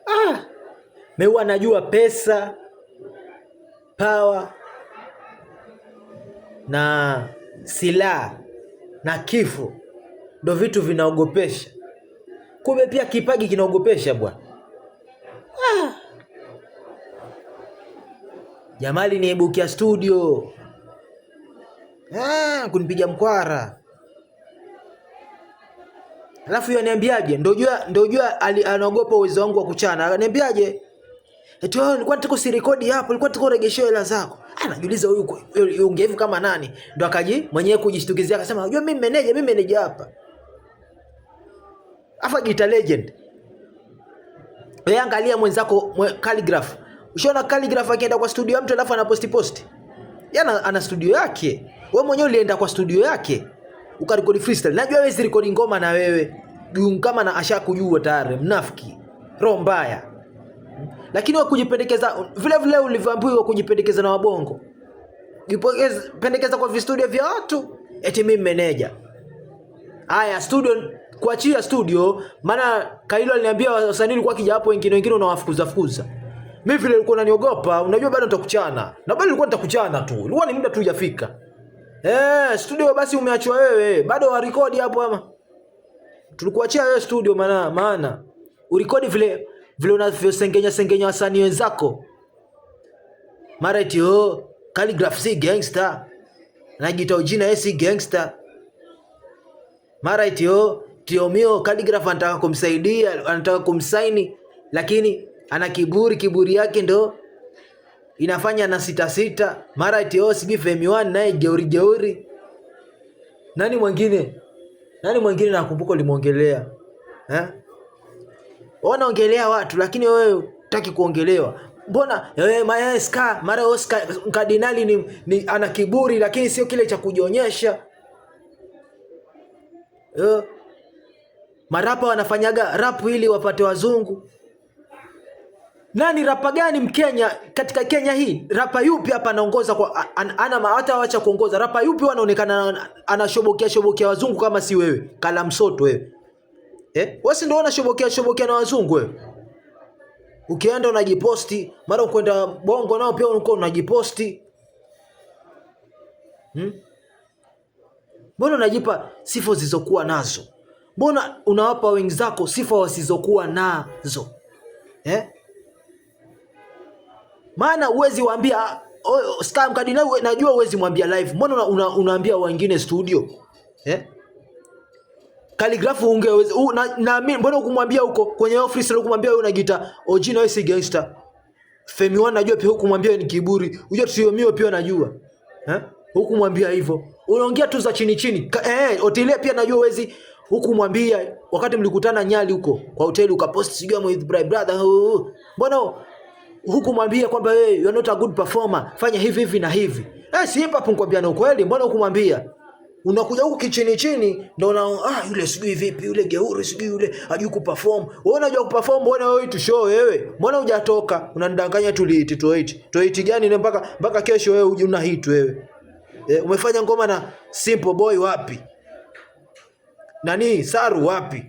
Ah, mimi huwa najua pesa, power na silaha na kifo ndo vitu vinaogopesha. Kumbe pia kipaji kinaogopesha bwana. Ah. Jamali niibukia studio. Ah, kunipiga mkwara. Alafu yeye aniambiaje? Ndio jua anaogopa uwezo wangu wa kuchana. Ananiambiaje? Eti wewe nilikuwa nataka usirekodi hapo, nilikuwa nataka uregeshewe hela zako. Anajiuliza huyu ungevu kama nani? Ndo akaji mwenyewe kujishtukizia akasema, "Unajua mimi meneja, mimi meneja hapa." Afa Gita legend. Wewe angalia mwenzako Khaligraph. Ushaona Khaligraph akienda kwa studio ya mtu alafu anaposti posti? Yeye ana studio yake. Wewe mwenyewe ulienda kwa studio yake ukarekodi freestyle. Najua wewe si ngoma na wewe. Juu kama na ashakujua tayari, mnafiki. Roho mbaya. Lakini wewe kujipendekeza vile vile ulivyoambiwa kujipendekeza na wabongo. Jipendekeza kwa vistudio vya watu eti mimi meneja. Haya studio kuachia studio, maana Kailo aliniambia wasanii walikuwa kija hapo wengine wengine unawafukuza fukuza. Mimi vile nilikuwa unaniogopa, unajua bado nitakuchana. Na bado nilikuwa nitakuchana tu. Ilikuwa ni muda tu hujafika. Studio basi umeachwa wewe. Bado wa record hapo ama? Tulikuachia wewe studio maana urekodi vile vile unavyosengenya sengenya wasanii wenzako. Mara eti oh, Khaligraph si gangster. Anajiita ujina yeye si gangster. Mara eti oh, Tiomio Khaligraph anataka kumsaidia, anataka kumsaini lakini ana kiburi, kiburi yake ndo inafanya na sita sita. Mara eti oh, sijui Femi One naye jeuri jeuri. Nani mwingine? Nani mwingine nakumbuka ulimuongelea? Eh? Wanaongelea watu lakini wewe hutaki kuongelewa. Mbona wewe Maeska, mara Oscar Kardinali ni ana kiburi lakini sio kile cha kujionyesha. Marapa wanafanyaga rap ili wapate wazungu. Nani rapa gani Mkenya katika Kenya hii? Rapa yupi hapa anaongoza kwa ana hata acha kuongoza. Rapa yupi anaonekana anashobokea shobokea wazungu kama si wewe? Kalamsoto wewe. Wewe si ndio unashobokea shobokea na wazungu wewe? Ukienda unajiposti, mara ukwenda Bongo nao pia unakuwa unajiposti. Mbona unajipa sifa zisizokuwa nazo? Mbona unawapa wenzako sifa wasizokuwa nazo? Maana huwezi waambia Scar Mkadinali, najua huwezi mwambia live. Mbona unaambia wengine studio? Khaligraph ungeweza na mimi mbona hukumwambia huko kwenye office hukumwambia wewe unajiita OG na wewe si gangster. Femi One najua pia hukumwambia ni kiburi. Unajua sio mimi pia najua. Hukumwambia hivyo. Unaongea tu za chini chini. Otilia pia najua huwezi hukumwambia wakati mlikutana Nyali huko kwa hoteli ukapost sijui with brother. Mbona hukumwambia kwamba wewe you are not a good performer, fanya hivi hivi na hivi. Si hip hop nikwambia na ukweli, mbona hukumwambia? Unakuja huku kichini chini ndio una yule sijui vipi, yule geuri sijui yule hajui kuperform. Wewe unajua kuperform, mbona wewe tu show wewe? Mbona hujatoka? Unanidanganya tuliiti tuiti. Tuiti gani ni mpaka kesho wewe uje una hit wewe. Umefanya ngoma na Simple Boy wapi? Nani Saru wapi?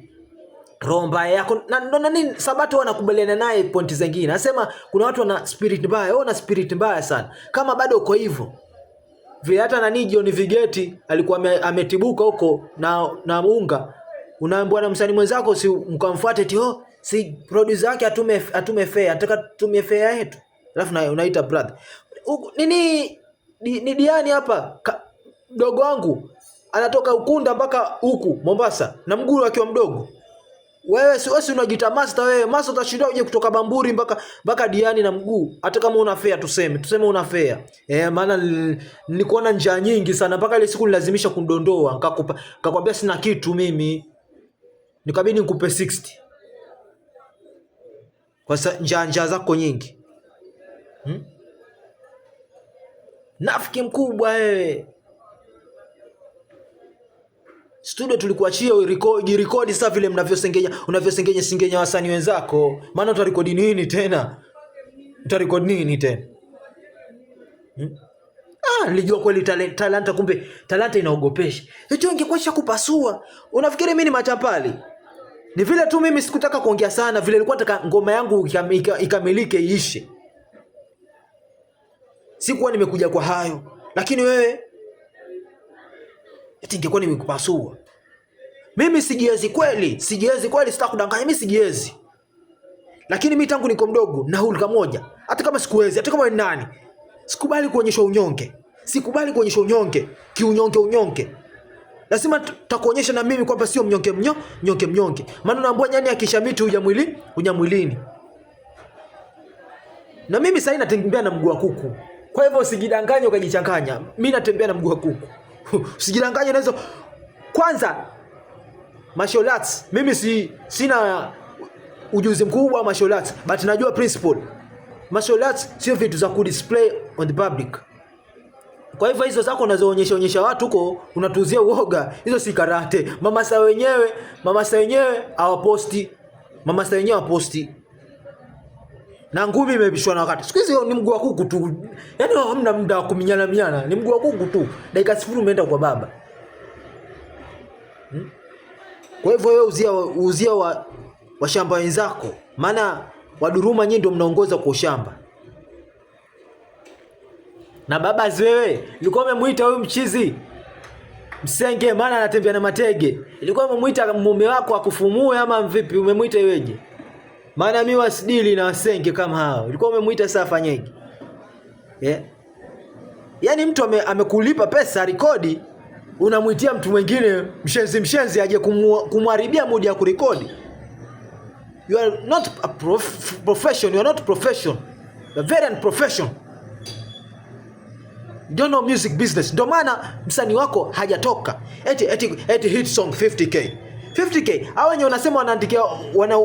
Roho mbaya yako na ndo nani Sabato wanakubaliana naye pointi zingine. Anasema kuna watu wana spirit mbaya, wewe una spirit mbaya sana. Kama bado uko hivyo. Vile hata nani John Vigeti alikuwa ametibuka huko na unga. Unaambiwa na msanii mwenzako si mkamfuate eti oh si producer yake atume fair, anataka tutumie fair yetu. Alafu na unaita brother. Nini ni Diani hapa mdogo wangu anatoka Ukunda mpaka huku Mombasa na mguu akiwa mdogo. Wewe si wewe unajiita master wewe. Master utashinda uje kutoka Bamburi mpaka Diani na mguu. Hata kama una fare tuseme una fare. Maana nilikuwa na njaa nyingi sana mpaka ile siku nilazimisha kundondoa, nikakupa nikakwambia sina kitu mimi. Nikabidi nikupe 60. Kwa njaa zako nyingi. Nafiki mkubwa wewe. Studio tulikuachia urekodi, rekodi sasa vile mnavyosengenya, unavyosengenya sengenya wasanii wenzako. Maana utarekodi nini tena? Utarekodi nini tena? Nilijua kweli talanta, kumbe talanta inaogopesha. Eti ungekuwa kupasua. Unafikiri mimi ni machampali? Ni vile tu mimi sikutaka kuongea sana, vile nilikuwa nataka ngoma yangu ikamilike iishe. Sikuwa nimekuja kwa hayo, lakini wewe eti ingekuwa nimekupasua. Mimi sijiwezi kweli, sijiwezi kweli, sitakudanganya, mimi sijiwezi. Lakini mimi tangu niko mdogo na hulka moja, hata kama sikuwezi, hata kama ni nani, sikubali kuonyeshwa unyonge, sikubali kuonyeshwa unyonge, kiunyonge unyonge. Lazima takuonyesha na mimi kwamba sio mnyonge mnyonge mnyonge. Maana unaambia nyani akisha miti huja mwili, huja mwilini. Na mimi sasa natembea na mguu wa kuku. Kwa hivyo usijidanganye ukajichanganya. Mimi natembea na mguu wa kuku. Usijidanganye naweza kwanza martial arts, mimi sina ujuzi mkubwa wa martial arts, but najua principle. Martial arts sio vitu za kudisplay on the public. Kwa hivyo hizo zako unazoonyesha onyesha watu huko unatuzia uoga, hizo si karate. Mama sa wenyewe hawaposti. Mama sa wenyewe hawaposti. Na ngumi imepishwa na wakati. Siku hizi ni mguu wa kuku tu. Yaani hamna muda wa kuminyana minyana, ni mguu wa kuku tu. Dakika 0 umeenda kwa baba. Kwa hivyo wewe uzia wa shamba wenzako. Maana waduruma nyinyi ndio mnaongoza kwa ushamba. Na baba wewe, ulikuwa umemuita huyu mchizi msenge, maana anatembea na matege. Ilikuwa umemuita mume wako akufumue ama vipi? Umemuita iweje? Maana mimi wasidili na wasenge kama hao. Ulikuwa umemuita sasa afanyeje? Yeah. Yaani mtu amekulipa pesa rekodi, unamuitia mtu mwingine mshenzi mshenzi aje kumharibia mudi ya kurekodi. You are not a profession, you are not profession. You are very unprofessional. You don't know music business. Ndio maana msanii wako hajatoka. Eti hit song 50k. 50k. Hao wenye wanasema wanaandikia wana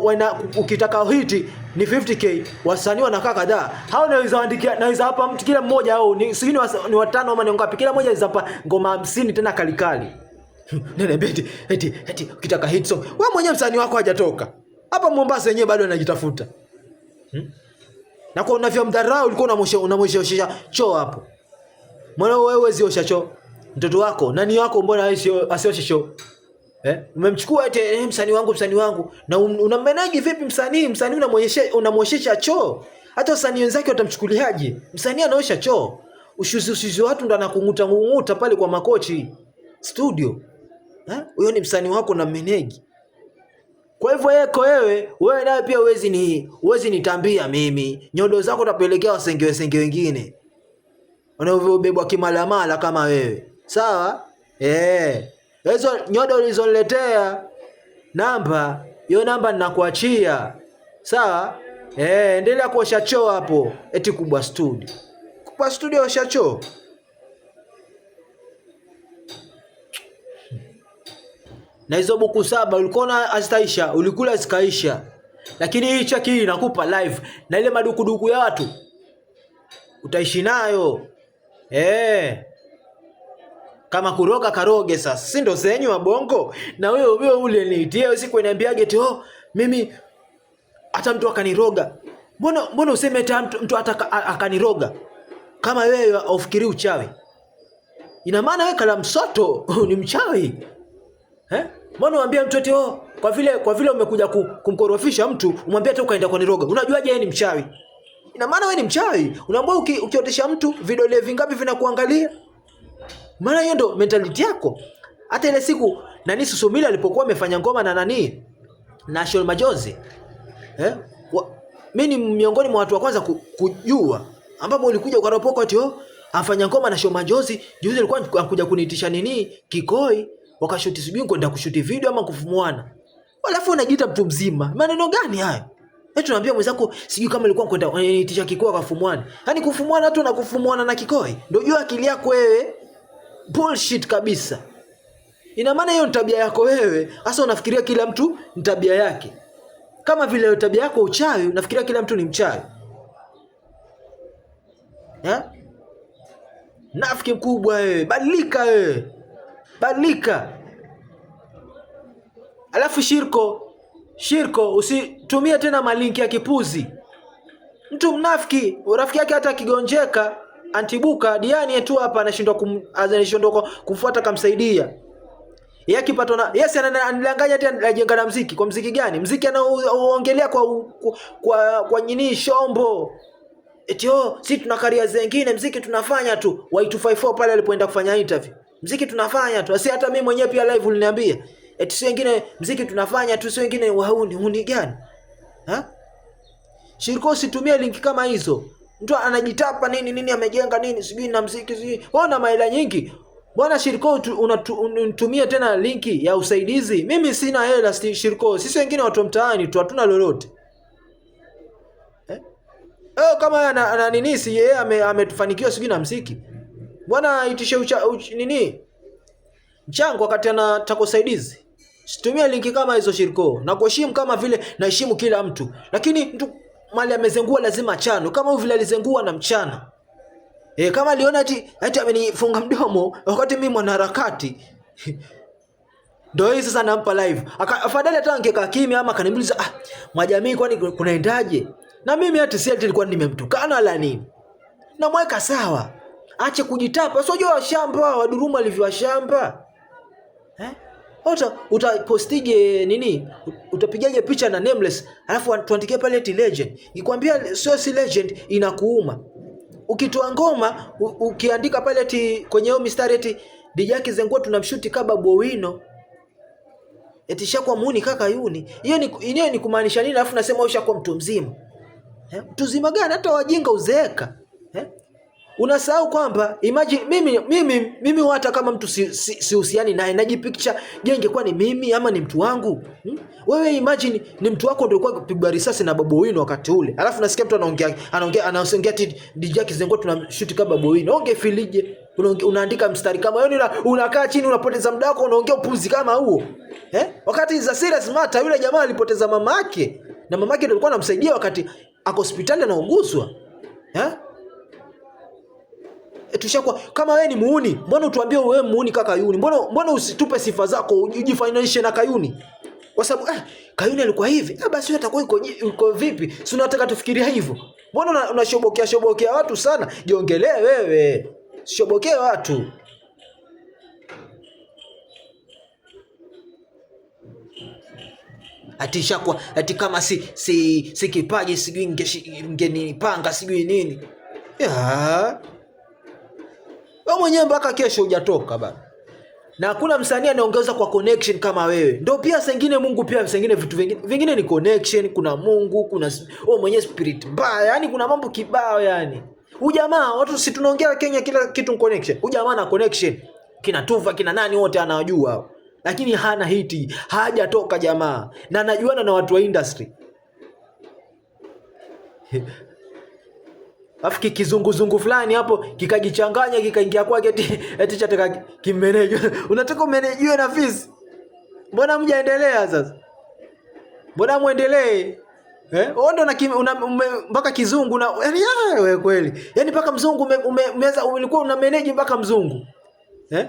ukitaka hit ni 50k, wasanii wanakaa kadhaa. Hao naweza waandikia, naweza hapa mtu kila mmoja hao ni sijui ni watano ama ni ngapi. Kila mmoja anaweza hapa ngoma 50 tena kalikali. Nene eti ukitaka hit song. Wewe mwenyewe msanii wako hajatoka. Hapa Mombasa wenyewe bado anajitafuta. Na kwa unavyomdharau ulikuwa unamwosha choo hapo. Mwana wewe huwezi osha choo. Mtoto wako, nani wako mbona asioshe choo? Umemchukua eti msanii wangu, msanii wangu. Na unammanage vipi msanii? Msanii unamwonyesha choo. Hata wasanii wenzake watamchukuliaje? Msanii anaosha choo. Ushuzi watu ndo anakunguta ngunguta pale kwa makochi studio. Huyo ni msanii wako na manage. Kwa hivyo yeko wewe nawe pia huwezi nitambia mimi. Nyodo zako utapelekea wasenge wengine. Wanaobebwa kimalamala kama wewe. Sawa? Hizo nyodo ulizoniletea namba, hiyo namba ninakuachia. Sawa? Endelea kuosha choo hapo. Eti Kubwa Studio. Kubwa Studio osha choo. Na hizo buku 7 ulikuwa na hazitaisha, ulikula zikaisha. Lakini hii chaki hii inakupa live na ile madukuduku ya watu utaishi nayo. Kama kuroga karoge sasa. Si ndo zenyu wa bongo? Na wewe ule niitie usiku niambiaje eti oh mimi hata mtu akaniroga. Mbona useme hata mtu hata akaniroga? Kama wewe ufikiri uchawi. Ina maana wewe kala msoto ni mchawi. Mbona uambie mtu eti oh kwa vile umekuja kumkorofisha mtu umwambie hata ukaenda kuniroga. Unajuaje yeye ni mchawi? Ina maana wewe ni mchawi. Unaambia ukiotesha mtu vidole vingapi vinakuangalia? Maana hiyo ndo mentality yako. Hata ile siku nani Susumila alipokuwa amefanya ngoma na nani? Na Shol Majozi. Mimi ni miongoni mwa watu wa kwanza kujua ambapo ulikuja ukaropoka eti oh afanya ngoma na Shol Majozi, juzi alikuwa anakuja kuniitisha nini? Kikoi, wakashuti sijui kwenda kushuti video ama kufumuana. Alafu unajiita mtu mzima. Maneno gani hayo? Eti tunaambia mwenzako sijui kama alikuwa kwenda kuniitisha kikoi akafumuana. Yaani kufumuana tu na kufumuana na kikoi. Ndio jua akili yako wewe. Bullshit kabisa. Ina maana hiyo ni tabia yako wewe. Sasa unafikiria kila mtu ni tabia yake. Kama vile tabia yako uchawi, unafikiria kila mtu ni mchawi. Nafiki mkubwa wewe, badilika wewe. Badilika. Alafu Shirko usitumie tena malinki ya kipuzi. Mtu mnafiki, rafiki yake hata akigonjeka antibuka Diani tu hapa anashindwa kumfuata kumsaidia. Yeye akipatwa na yes, ananidanganya ati anajenga na mziki. Kwa mziki gani? Mziki anaongelea kwa nini shombo. Eti oh, si tuna career zingine, mziki tunafanya tu. Y254 pale alipoenda kufanya interview. Mziki tunafanya tu. Si hata mimi mwenyewe pia live uliniambia. Eti si wengine mziki tunafanya tu, si wengine wauni, huni gani? Ha? Shirko, usitumie link kama hizo. Mtu anajitapa nini nini, amejenga nini sijui na mziki sijui. Wewe una mahela nyingi. Bwana Shirko, unitumie tena linki ya usaidizi. Mimi sina hela Shirko. Sisi wengine watu mtaani tu hatuna lolote. Eh? Oh, kama ana nini si yeye ametufanikiwa sijui na mziki. Bwana aitishe nini? Mchango wakati anataka usaidizi. Situmie linki kama hizo Shirko. Na kuheshimu kama vile naheshimu kila mtu. Lakini mtu mali amezengua lazima achano. Kama huyu vile alizengua na mchana. Kama aliona ati amenifunga mdomo wakati mimi mwanaharakati. Ndio hii sasa nampa live. Afadhali hata angekaa kimya ama akaniuliza, ah, majamii kwani kunaendaje? Na mimi hata si ati nilikuwa nimemtukana wala nini. Namweka sawa. Ache kujitapa. Sio jua shamba waduruma alivyo shamba. Eh? Utapostije nini? Utapigaje picha na Nameless alafu tuandikie pale eti legend. Nikwambia sio si legend inakuuma. Ukitoa ngoma ukiandika pale eti kwenye hiyo mistari eti DJ Kizengua tunamshuti kaba Bowino. Eti shakuwa muuni kaka yuni. Hiyo ni kumaanisha nini? Alafu nasema wewe ushakuwa mtu mzima. Eh? Mtu mzima gani? Hata wajinga uzeeka. Eh? Unasahau kwamba imagine mimi hata kama mtu sihusiani naye najipicture, je, ingekuwa ni mimi ama ni mtu wangu? Wewe imagine ni mtu wako ndio alikuwa kupigwa risasi na Babu Owino wakati ule. Alafu nasikia mtu anaongea ati DJ Kizengua tunamshoot kama Babu Owino. Ungefilije? Unaandika mstari kama hiyo, unakaa chini unapoteza muda wako unaongea upuzi kama huo. Eh? Wakati za serious matter yule jamaa alipoteza mamake na mamake ndio alikuwa anamsaidia wakati ako hospitali anauguzwa. Eh? Tushakuwa kama wewe ni muuni, mbona utuambie wewe muuni kaka Kayuni? Mbona usitupe sifa zako ujifananishe na Kayuni? Kwa sababu Kayuni alikuwa hivi, basi wewe atakuwa yuko vipi? Si unataka tufikiria hivyo? Mbona unashobokea shobokea watu sana? Jiongelee wewe. Shobokea watu. Ati shakuwa, ati kama si kipaji sijui ngenipanga sijui nini. Ya. Wewe mwenyewe mpaka kesho hujatoka bana. Na hakuna msanii anaongeza kwa connection kama wewe. Ndio pia sengine Mungu pia sengine vitu vingine. Vingine ni connection, kuna Mungu, kuna wewe mwenyewe spirit mbaya, yani kuna mambo kibao yani. Huyu jamaa watu si tunaongea Kenya kila kitu connection. Huyu jamaa ana connection. Kina Tuva, kina nani wote anawajua. Lakini hana hiti, hajatoka jamaa. Na anajuana na watu wa industry. Alafu kizunguzungu fulani hapo kikajichanganya kikaingia kwake eti chataka kimeneje. Unataka umenejiwe na fisi? Mbona mjaendelea sasa? Mbona muendelee? Eh? Wewe ndio mpaka kizungu na yani wewe kweli. Yaani mpaka mzungu umeanza ulikuwa una manage mpaka mzungu. Eh?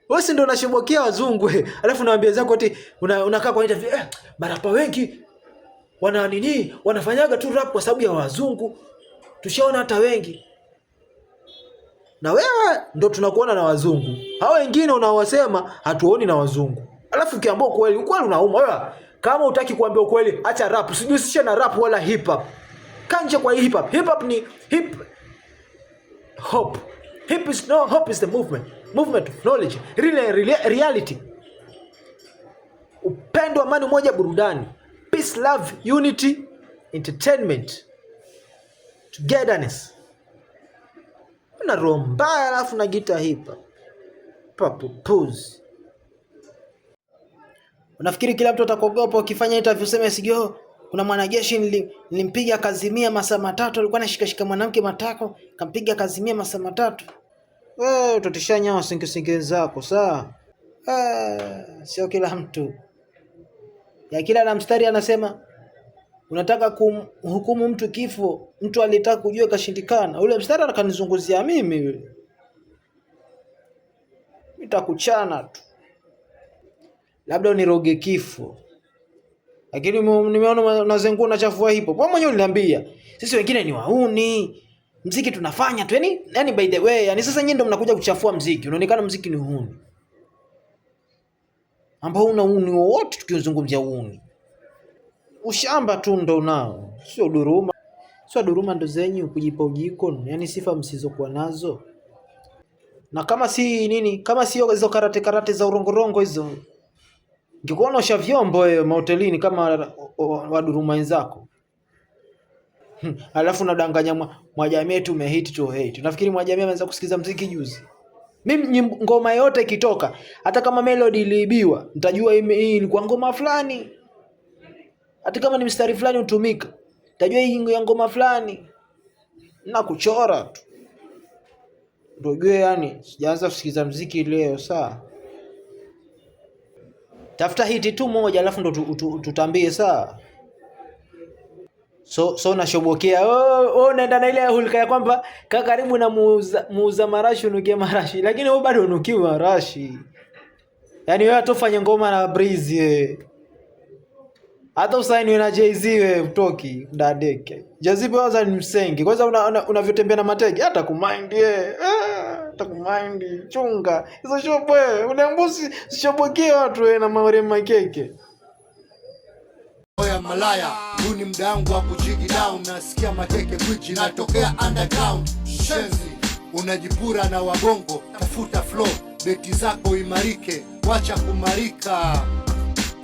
Wewe si ndio unashobokea wazungu. Alafu unawaambia zako eti unakaa kwa interview, marapa wengi wana nini? Wanafanyaga tu rap kwa sababu ya wazungu. Tushaona hata wengi. Na wewe ndo tunakuona na wazungu. Hao wengine unaowasema hatuoni na wazungu. Alafu ukiambia ukweli, ukweli unauma. Wewe kama hutaki kuambia ukweli, acha rap. Usijihusishe na rap wala hip hop. Kanje kwa hip hop. Hip hop ni hip hop. Hip is no hope is the movement. Movement of knowledge, real, reality. Upendo, amani, umoja, burudani. Peace, love, unity, entertainment. Togetherness. Una roho mbaya alafu na gita hip hop. Papupuzi. Unafikiri kila mtu atakuogopa ukifanya interview useme sijui kuna mwanajeshi nilimpiga kazimia masaa matatu, alikuwa anashikashika mwanamke matako, kampiga kazimia masaa matatu. Wewe utatisha nyawa sinkisinki zako sawa. Sio kila mtu. Ya kila na mstari anasema unataka kumhukumu mtu kifo, mtu alitaka kujua kashindikana. Ule mstari akanizunguzia mimi yule. Nitakuchana tu. Labda uniroge kifo. Lakini nimeona unazengua unachafua hipo. Wewe mwenyewe uliniambia sisi wengine ni wauni. Mziki tunafanya tu. Yaani by the way, yani sasa nyinyi ndio mnakuja kuchafua mziki. Unaonekana mziki ni uhuni. ambao una uni wowote. Tukizungumzia uni, ushamba tu ndo unao, sio duruma. Sio duruma ndo zenyu kujipa ujiko, yani sifa msizokuwa nazo. Na kama si nini, kama sio hizo karate karate za urongorongo hizo, ngekuona osha vyombo wewe mahotelini kama waduruma wenzako. Alafu nadanganya Mwajamii tumehit to hate. Unafikiri Mwajamii ameanza kusikiza mziki juzi? Mimi ngoma yote ikitoka, hata kama melody iliibiwa, nitajua hii ilikuwa ngoma fulani. Hata kama ni mstari fulani utumika, nitajua hii ya ngoma fulani. Na kuchora tu ndio ujue, yani sijaanza kusikiza mziki leo. Saa tafuta hiti tu moja, alafu ndo tutambie saa. So nashobokea. Oh, naenda na ile hulka ya kwamba kaa karibu na muuza marashi unukie marashi, lakini wewe bado unuki marashi. Yaani wewe hata ufanye ngoma na Breezy, hata usaini na Jay-Z wewe utoki dadeke. Jay-Z kwanza ni msengi. Kwanza unavyotembea una na matege hata kumind yeye. Hata kumind chunga. Hizo shobo wewe, uliambusi shobokee watu wewe na marema makeke. Oya malaya, huu ni muda wangu wa kujigi down, nasikia mateke gwiji natokea underground. Shenzi, unajipura na wabongo, tafuta flow, beti zako imarike, wacha kumarika.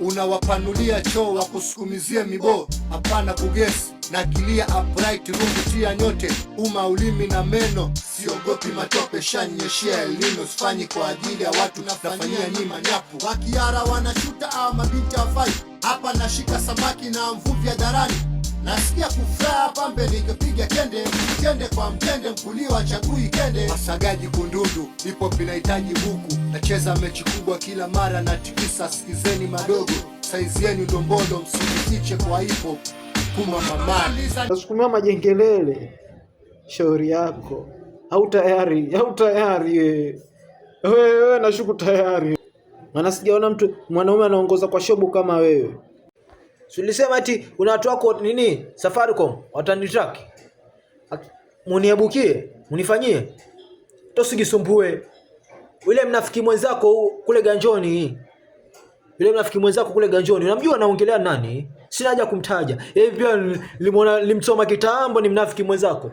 Unawapanulia choo wa kusukumizia mibo, hapana kugesi na kilia upright rungu tia nyote, uma ulimi na meno, siogopi matope, shanyeshia elino, sifanyi kwa ajili ya watu, nafanyia nyima nyapu. Wakiara wanashuta au mabinti hawafai, hapa nashika samaki na mvuvi hadharani. Nasikia kufuraha pambe nikipiga kende kende kwa mtende, mkulio chagui kende. Masagaji kundundu, ipo pinahitaji buku, nacheza mechi kubwa kila mara na tikisa. Sikizeni madogo, saizi yenu ndombondo, msijifiche kwa hip hop kuma mamani. Nasukumia majengelele, shauri yako. Au tayari, au tayari wewe. Wewe nashuku tayari. Maana sijaona mtu mwanaume anaongoza kwa shobo kama wewe. Si ulisema ati una watu wako nini Safaricom watanitrack. Muniebukie, munifanyie. Tosijisumbue. Yule mnafiki mwenzako kule ganjoni. Yule mnafiki mwenzako kule ganjoni. Unamjua naongelea nani? Sina haja kumtaja. Yeye pia nilimwona, nilimsoma kitambo, ni mnafiki mwenzako.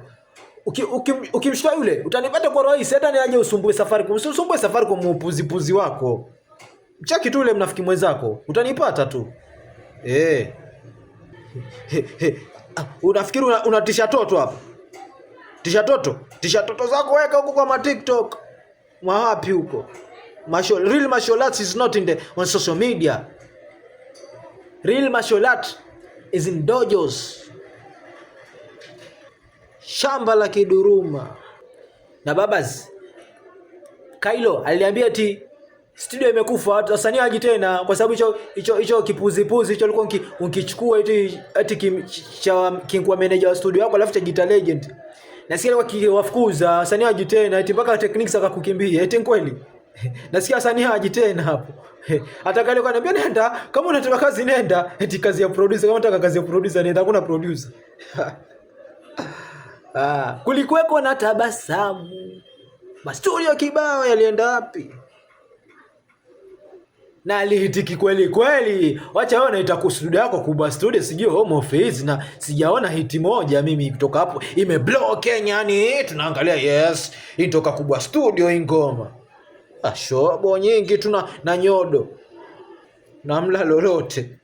Ukimshika yule utanipata kwa rahisi, hata niaje usumbue Safaricom. Usisumbue Safaricom upuzi wako. Mchaki tu yule mnafiki mwenzako, utanipata tu. Unafikiri unatisha toto hapa? Tisha toto? Tisha toto zako weka huko kwa ma TikTok. Mawapi huko? Real martial arts is not in the on social media. Real martial art is in dojos. Shamba la kiduruma. Na babas, Kailo aliniambia ati studio imekufa, wasanii hawaji tena kwa sababu hicho hicho hicho kipuzipuzi hicho ulikuwa ukichukua eti eti cha kingua manager wa studio yako alafu cha Jita Legend. Nasikia alikuwa kiwafukuza wasanii hawaji tena eti mpaka Technics akakukimbia. Eti kweli? Nasikia wasanii hawaji tena hapo. Hata kale kaniambia nenda, kama unataka kazi nenda, eti kazi ya producer, kama unataka kazi ya producer nenda, hakuna producer. Kulikuweko na tabasamu. Mastudio kibao yalienda wapi? Na alihitiki kweli kweli. Wacha wewe unaita studio yako kubwa studio, sijui home office, na sijaona hiti moja mimi kutoka hapo imeblow Kenya. Yani tunaangalia yes, intoka kubwa studio hii ngoma. Shobo nyingi tuna na nyodo na mla lolote.